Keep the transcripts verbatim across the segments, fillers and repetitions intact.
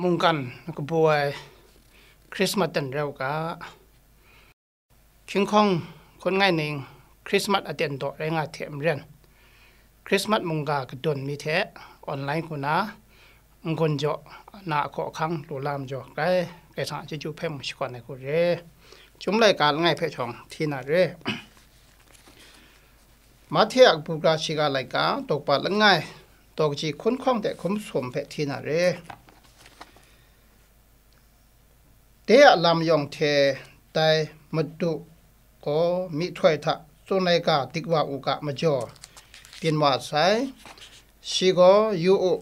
Mungkan kabu ai Christmas ten rai u ga, hkying hkawng hkun ngai ning Christmas aten daw rai nga hte maren, Christmas mungga kadun mi hte online hku na n-gun jaw na ahkaw ahkang lu la majaw, grai Karai Kasang a chyeju hpe mung shakawn ai hku re. Chyum laika langai hpe shawng hti na re. Mahte a kabu gara shiga laika, daw kaba langai, daw kaji hkun hkawng hte hkun masum hpe hti na re. De a lam yawng hte dai Madu gaw myihtoi hta tsun ai ga dik wa u ga majaw, byin wa sai. Shi gaw, yu u,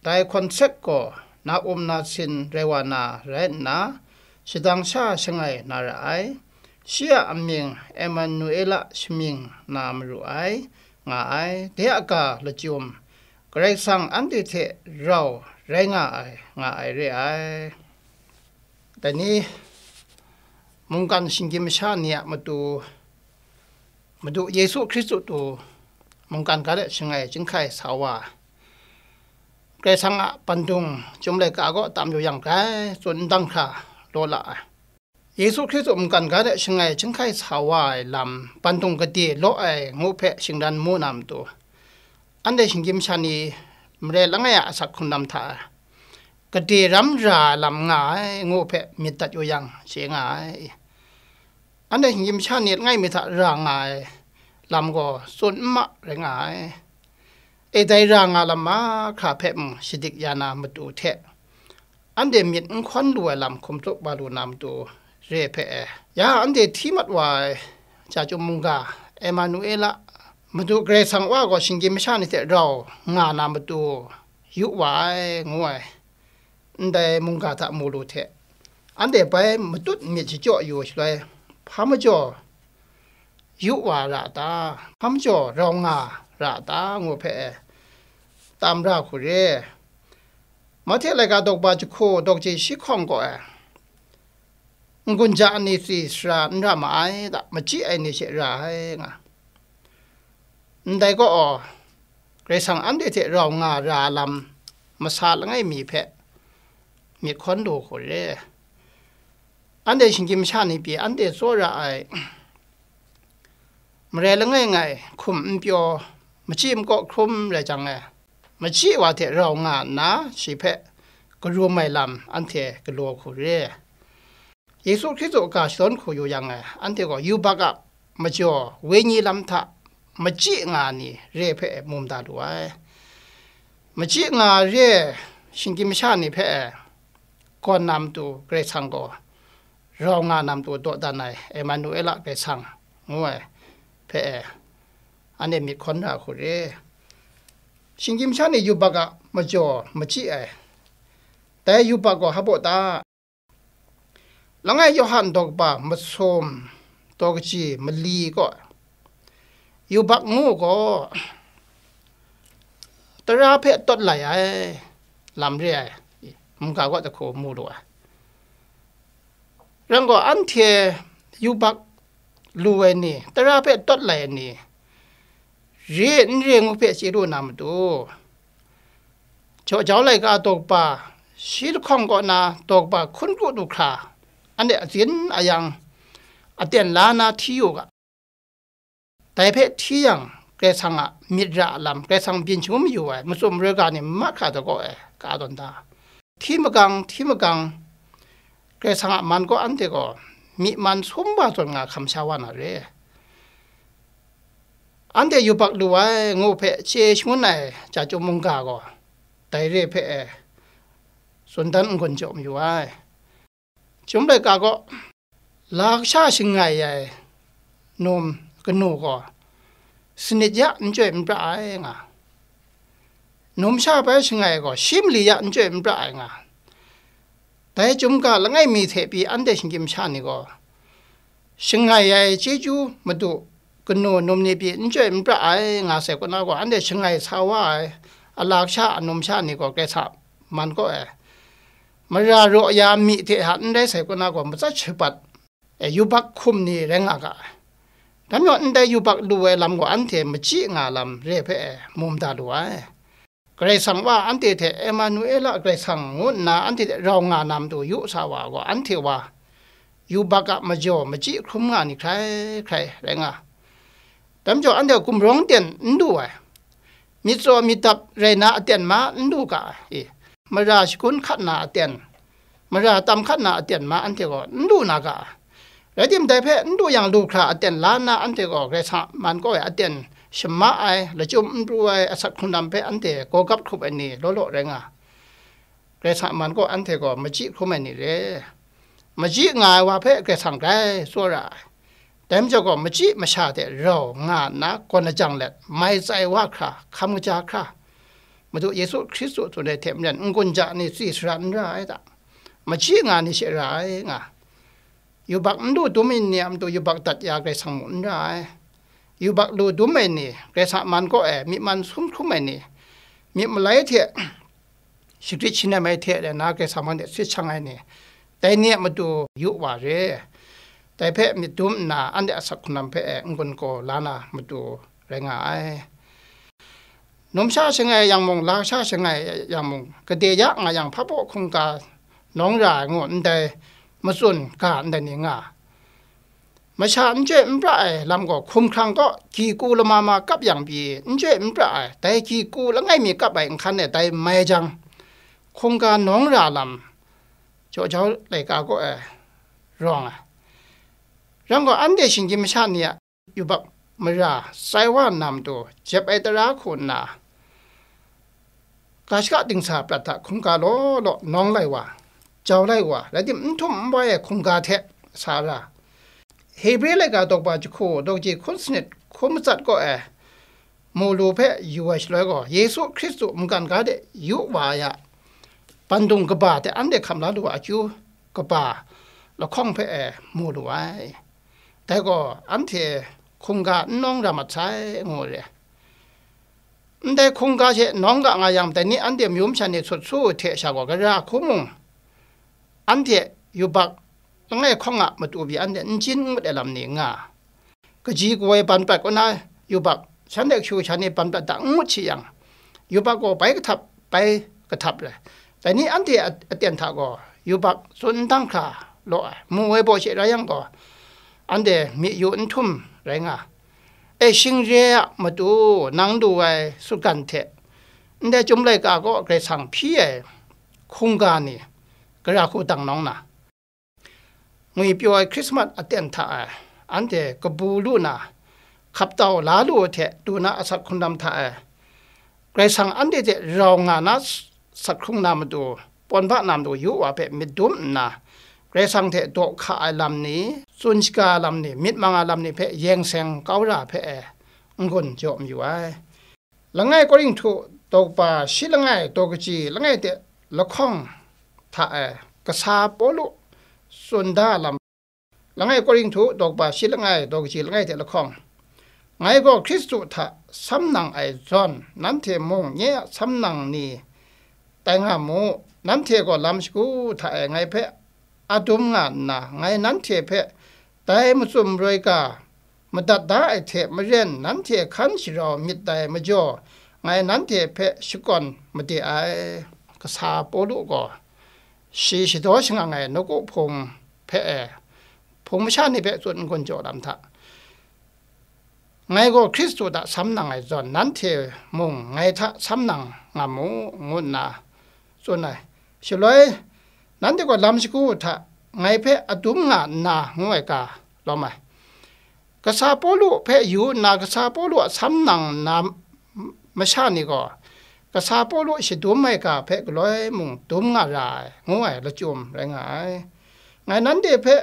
dai hkawn sek gaw na um na sin rai wa na rai nna, shadang sha shangai na ra ai. Shi a amying Emanuela shamying na maru ai, nga ai. De a ga lachyum, Karai Kasang anhte hte rau rai nga ai, nga ai re ai. Dai ni, mungkan shinggyim masha ni a matu, Madu Yesu Hkristu tu mungkan ga de shangai chyinghkai sa wa, Karai Kasang a bandung chyum laika gaw tam yu yang grai tsun n dang hkra law la ai. Yesu Hkristu mungkan ga de shangai chyinghkai sa wa ai lam, bandung gade law ai ngu hpe shingran mu na matu, anhte shinggyim masha ni mare langai a asak hkrung lam hta gade ram ra ai lam nga ai ngu hpe myit dat yu yang, chye nga ai. Anhte shinggyim masha ni langai mi hta ra nga ai lam gaw tsun n ma rai nga ai. E, dai ra nga lam mahkra hpe mung shadik ya na matu hte, anhte myit n hkawn lu ai lam hkum tsup wa lu na matu re hpe e, ya anhte hti mat wa ai chya chyum mungga, Emanuela, Madu Karai Kasang Wa gaw shinggyim masha ni hte rau nga na matu yu wa ai, ngu ai, ndai mungga hta mu lu hte, anhte bai matut myit shachyaw yu shaloi, hpa majaw yu wa ra ta? Hpa majaw rau nga ra ta? Ngu hpe e, tam ra hku re. Mahte laika daw kaba jahku daw kaji shi hkawng gaw e, n-gun ja ni tsi sara n ra ma ai da, machyi ai ni she ra ai, nga. Ndai gaw, Karai Kasang anhte hte rau nga ra lam masa langai mi hpe myit hkawn lu hku re. Anhte shinggyim masha ni pyi anhte tsawra ai mare langai ngai hkum n pyaw, machyi makaw hkrum rai jang e, machyi wa hte rau nga nna shi hpe karum ai lam anhte galaw hku re. Yesu Hkristu a ga shadawn hku yu yang e, anhte gaw yubak a majaw wenyi lam hta machyi nga ni re hpe mu mada lu ai. Machyi nga re shinggyim masha ni hpe e, gawn na matu Karai Kasang gaw, rau nga na matu dawdan ai Emanuela Karai Kasang ngu ai hpe e, anhte myit hkawn ra hku re. Shinggyim masha ni yubak a majaw machyi ai. Dai yubak gaw hpa baw ta? Langai Yawhan daw kaba masum, daw kaji mali gaw, yubak ngu gaw, tara hpe tawt lai ai lam re ai, mungga gaw jahku mu lu ai. Rai gaw, anhte yubak lu ai ni, tara hpe tawt lai ai ni, re n re ngu hpe chye lu na matu, Jaw jau laika daw kaba shi lahkawng kaw na daw kaba hkun kru du hkra, anhte atsin ayang, aten la na hti yu ga. Dai hpe hti yang, Karai Kasang a myit ra a lam, Karai Kasang byin shangun mayu ai, matsun maroi ga ni mahkra da gaw ai, ka tawn da. Hti magang, hti magang, Karai Kasang a man kaw anhte gaw myi man sum wa zawn nga hkam sha wa na re. Anhte yubak lu ai ngu hpe chye shangun ai chya chyum mungga gaw, dai re hpe e, tsun dan n-gun jaw mayu ai. Chyum laika gaw, la kasha shangai ai num kanu gaw, sanit ya n chyoi n pra ai nga, numsha bai shangai gaw, shi mali ya n chyoi n pra ai nga, dai chyum ga langai mi hte pyi anhte shinggyim sha ni gaw, shangai ai chyeju madu kanu num ni pyi n chyoi n pra ai nga sai kaw na gaw, anhte shangai sa wa ai, a la kasha a numsha ni gaw Karai Kasang man kaw ai, mara raw ya myi hte hta n rai sai kaw na gaw, matsat shabat, e, yubak hkum ni rai nga ga ai. Dai majaw, ndai yubak lu ai lam gaw anhte machyi nga lam re hpe e, mu mada lu ai. Karai Kasang wa anhte hte Emanuela Karai Kasang ngu nna anhte hte rau nga na matu yu sa wa gaw, anhte wa yubak a majaw machyi hkrum nga ni hkrai hkrai rai nga. Dai majaw anhte gumrawng ten n du ai, myit tsaw myit dap rai na aten ma n du ga, e, mara shagun hkat na aten, mara tam hkat na aten ma anhte gaw n du na ga, rai tim, dai hpe n du yang, lu hkra aten la nna anhte gaw Karai Kasang a man kaw e aten shama ai, lachyum n pru ai asak hkrung lam hpe anhte gaw gap hkrup ai ni law law rai nga. Karai Kasang a man kaw anhte gaw machyi hkrum ai ni re. Machyi nga ai wa hpe Karai Kasang grai tsawra ai. Dai majaw gaw, machyi masha hte rau nga nna gawn lajang let, mai tsai wa hkra, hkam kaja hkra, Madu Yesu Hkristu tsun ai hte maren n-gun ja ni tswi sara n ra ai ta? Machyi nga ni she ra ai nga. Yubak n lu dum ai ni a matu yubak dat ya Karai Kasang mu n ra ai. Yubak lu dum ai ni, Karai Kasang a man kaw e myi man sum hkrum ai ni, myit malai hte shagrit shanem ai hte rau na Karai Kasang hpang de sit shang ai ni, dai ni a matu yu wa re. Dai hpe myit dum nna, anhte asak hkrung lam hpe e n-gun gaw la na matu rai nga ai. Numsha shangai yang mung, lasha shangai yang mung, gade ya nga yang, hpabaw hkungga nawng ra ai ngu ndai matsun ga ndai ni nga. Masha n chyoi n pra ai lam gaw, hkumhkrang kaw gyi ku lama ma kap yang pyi, n chyoi n pra ai, dai gyi ku langai mi kap ai nhkan e dai mai jang, hkungga nawng ra lam jaw jau laika kaw e rawng ai. Rai gaw, anhte shinggyim masha ni a yubak mara tsai wa nna matu, jep ai tara hku nna, ga shaka dingsa prat hta hkungga law law nawng lai wa, jau lai wa, rai tim, n htum n wai ai hkungga hte sa ra. Hebre laika daw ba jahku daw kaji hkun sanit hkun matsat kaw e mu lu hpe yu ai shaloi gaw, Yesu Hkristu mungkan ga de yu wa ai a bandung kaba hte anhte hkam la lu ai akyu kaba lahkawng hpe e mu lu ai. Dai gaw, anhte hkungga n nawng ra mat sai, ngu re. Ndai hkungga hte nawng ga nga yang, dai ni anhte mayu masha ni sut su ai hte sha gaw, gara hku mung, anhte yubak langai hkawng a matu pyi anhte n jin n ngut ai lam ni nga, kaji kawoi ban prat kaw na yubak, shanhte kashu kasha ni ban prat da n ngut shi yang, yubak gaw bai kahtap, bai kahtap rai. Dai ni anhte a-, aten hta gaw yubak tsun n dang hkra law ai, mu ai baw she rai yang gaw, anhte myi yu n htum rai nga. E, shing re a matu nang lu ai sutgan hte, ndai Chyum laika kaw Karai Kasang hpyi ai hkungga ni, gara hku dang nawng na, ngwipyaw ai Hkrismat aten hta e, anhte kabu lu na, hkap tau la lu ai hte du na asak hkrung lam hta e, Karai Kasang anhte hte rau nga na, s-, sak hkrung na matu, pawn ba na matu yu wa hpe myit dum nna, Karai Kasang hte daw hka ai lam ni, tsun shaga ai lam ni, myit mang ai lam ni hpe yeng seng kau ra hpe e n-gun jaw mayu ai. Langai Korinhtu daw kaba shi langai daw kaji langai hte lahkawng hta e, kasa Pawlu tsun da lam. Langai Korinhtu daw kaba shi langai daw kaji langai hte lahkawng, ngai gaw Hkristu hta sam nang ai zawn, nanhte mung nye a sam nang ni tai nga mu. Nanhte gaw lam shagu hta e ngai hpe adum nga nna, ngai nanhte hpe dai matsun maroi ga madat da ai hte maren, nanhte hkan sharau myit dai majaw, ngai nanhte hpe shakawn made ai. Kasa Pawlu gaw shi shadaw shangang ai nawku hpung hpe e, hpung masha ni hpe tsun n-gun jaw lam hta, ngai gaw Hkristu hta sam nang ai zawn, nanhte mung ngai hta sam nang nga mu, ngu nna tsun ai. Shaloi, nanhte gaw lam shagu hta ngai hpe adum nga nna ngu ai ga lawm ai. Kasa Pawlu hpe yu nna, kasa Pawlu a sam nang nna masha ni gaw, kasa Pawlu shadum ai ga hpe galoi mung dum nga ra ai, ngu ai lachyum rai nga ai. Ngai nanhte hpe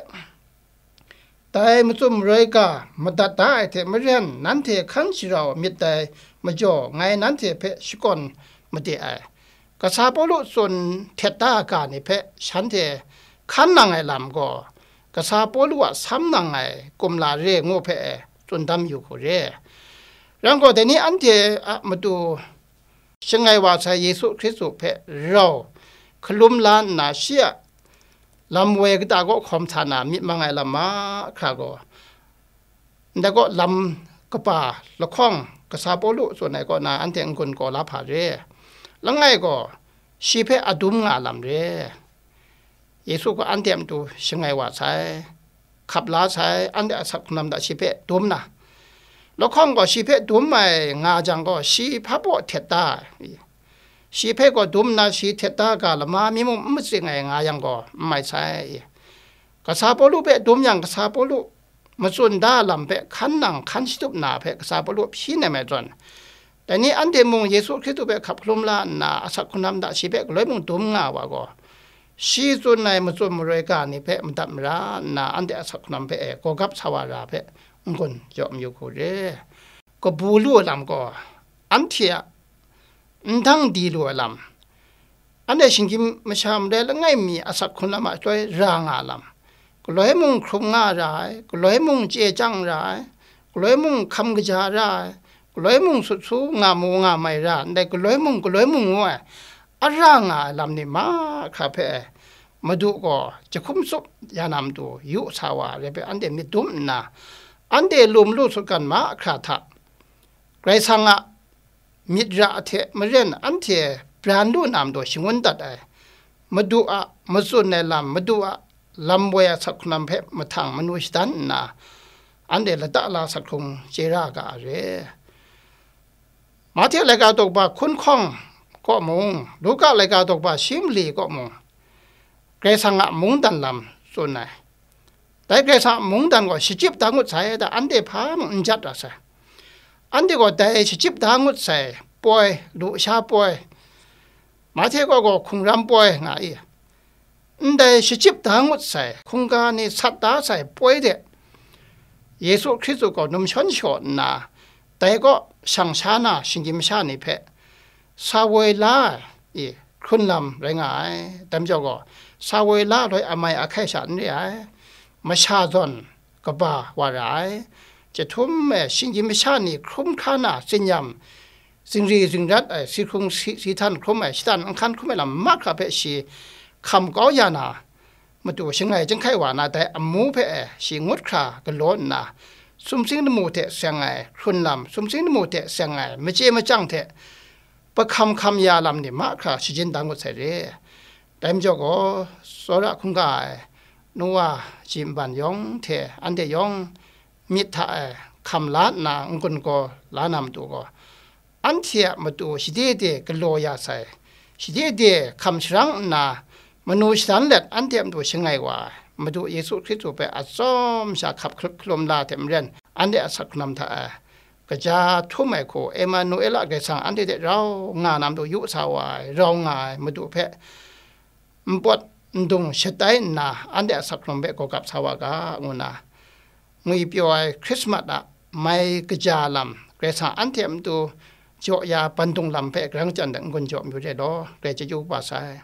dai matsun maroi ga madat da ai hte maren, nanhte hkan sharau myit dai majaw, ngai nanhte hpe shakawn made ai. Kasa Pawlu tsun htet da ai ga ni hpe shanhte hkan nang ai lam gaw, kasa Pawlu a sam nang ai kumla re ngu hpe e tsun dam yu hku re. Rai gaw, dai ni anhte a matu shangai wa sai Yesu Hkristu hpe rau hkalum la nna, shi a lam woi kata kaw hkawm sa na myit mang ai lam mahkra gaw, ndai kaw lam kaba lahkawng kasa Pawlu tsun ai kaw na anhte n-gun gaw la hpa re. Langai gaw shi hpe adum nga lam re. Yesu gaw anhte a matu shangai wa sai, hkap la sai, anhte asak hkrung lam hta shi hpe dum na, lahkawng gaw shi hpe dum ai nga jang gaw, shi hpa baw htet da ai. Shi hpe gaw dum nna shi htet da ga lama mi mung n matsing ai nga yang gaw, n mai sai. Kasa Pawlu hpe dum yang, kasa Pawlu matsun da lam hpe hkan nang hkan shatup na hpe kasa Pawlu hpyi nem ai zawn, dai ni anhte mung Yesu Hkristu hpe hkap hkalum la nna, asak hkrung lam hta shi hpe galoi mung dum nga wa gaw, shi tsun ai matsun maroi ga ni hpe madat mara nna, anhte asak hkrung lam hpe e gawgap sa wa ra hpe n-gun jaw mayu hku re. Kabu lu ai lam gaw, anhte a n dang di lu ai lam, anhte shinggyim masha marai langai mi asak hkrung lam a shaloi ra nga lam, galoi mung hkrum nga ra ai, galoi mung chye chyang ra ai, galoi mung hkam kaja ra ai, galoi mung sut su nga mu nga mai ra ai, ndai galoi mung, galoi mung ngu ai, a ra nga ai lam ni mahkra hpe Madu gaw jahkum tsup ya na matu yu sa wa ai hpe anhte myit dum nna, anhte lum lu sutgan mahkra hta, Karai Kasang a myit ra hte maren anhte bran lu na matu shangun dat ai, Madu a matsun ai lam, Madu a lam woi a asak hkrung lam hpe mahtang manu shadan nna, anhte lata la asak hkrung chye ra ga ai re. Mahte laika daw ba hkun hkawng kaw mung, Luka laika daw ba shi mali kaw mung, Karai Kasang a mungdan lam tsun ai. Dai Karai Kasang a mungdan gaw shachyip da ngut sai, da anhte hpa mung n jat ra sai. Anhte gaw dai shachyip da ngut sai poi, lusha poi, Mahte kaw gaw hkungran poi nga i, ndai shachyip da ngut sai, hkungga ni sat da sai poi de, Yesu Hkristu gaw num shawn shaw nna, dai kaw shang sha na shinggyim masha ni hpe sa woi la ai, i, hkrun lam rai nga ai. Dai majaw gaw, sa woi la ai loi amai ahkai sha n re ai, masha zawn kaba wa ra ai. Chyahtum e shinggyim masha ni hkrum hkra na, tsinyam, zingri zingrat ai, si hkrung si, si htan hkrum ai, shatan nhkan hkrum ai lam mahkra hpe shi hkam kau ya na, matu shangai chyahkai wa na, dai amu hpe e shi ngut hkra galaw nna, sumsing lamu hte seng ai hkrun lam, sumsing lamu hte seng ai machye machyang hte pahkam hkam ya lam ni mahkra shajin da ngut sai re. Dai majaw gaw, tsawra hkungga ai Noa ji nban yawng hte anhte yawng myit hta e hkam la nna n-gun gaw la na matu gaw, anhte a matu shade de galaw ya sai, shade de hkam sharang nna manu shadan let anhte a matu shangai wa ai Madu Yesu Hkristu hpe atsawm sha hkap hkalum la hte maren, anhte a asak hkrung lam hta e kaja htum ai hku, Emanuela Karai Kasang anhte hte rau nga na matu yu sa wa ai, rau nga ai Madu hpe npawt ndung shatai nna, anhte a asak hkrung hpe gawgap sa wa ga, ngu nna, ngwipyaw ai Hkrismat a mai kaja lam, Karai Kasang anhte a matu jaw ya bandung lam hpe grang chyan de n-gun jaw mayu re law, Karai chyeju kaba sai.